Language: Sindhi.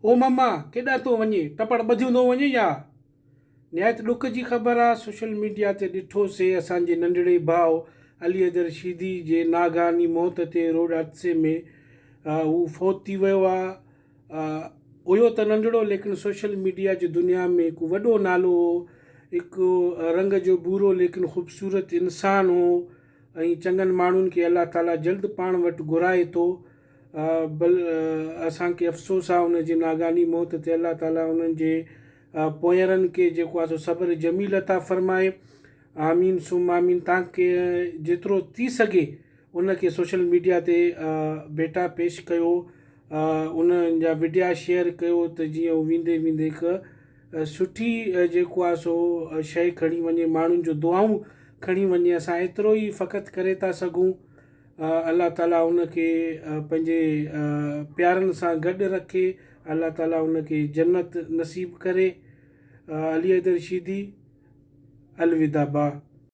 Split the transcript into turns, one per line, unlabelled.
او ماما ڪيڏانهن ٿو وڃين ٽپڙ ٻڌيون ٿو وڃين يا؟ نهايت ڏک جي خبر آ سوشل ميڊيا تي ڏٺو سي اسان جي ننڍڙي ڀاء علي حيدر شيدي جي ناگهاني موت تي روڊ حادثي ۾ هو فوت ٿي ويو آ هيو ته ننڍڙو ليڪن سوشل ميڊيا جي دنيا ۾ هڪ وڏو نالو هو هڪ رنگ جو ڀورو ليڪن خوبصورت انسان هو ۽ چڱن ماڻهن کي الله تعالي جلد پاڻ وٽ گهرائي ٿو بل اسان کي افسوس آ ان جي ناگهاني موت تي الله تعالي انهن جي پوئرن کي جيڪو آ سو صبر جميل عطا فرمائي آمين ثم آمين تان کي جيترو ٿي سگهي ان کي سوشل ميڊيا تي ڀيٽا پيش ڪيو انهن جا وڊيا شيئر ڪيو ته جيئن هو ويندي ويندي هڪ سٺي جيڪو آ سو شيء کڻي وڃي ماڻهن جو دعائون کڻي وڃي اسان ايترو ئي فقط ڪري ٿا سگهون الله تعالي ان کي پنهنجي پيارن سان گڏ رکي الله تعالي ان کي جنت نصيب ڪري علي حيدر شيدي الوداع با.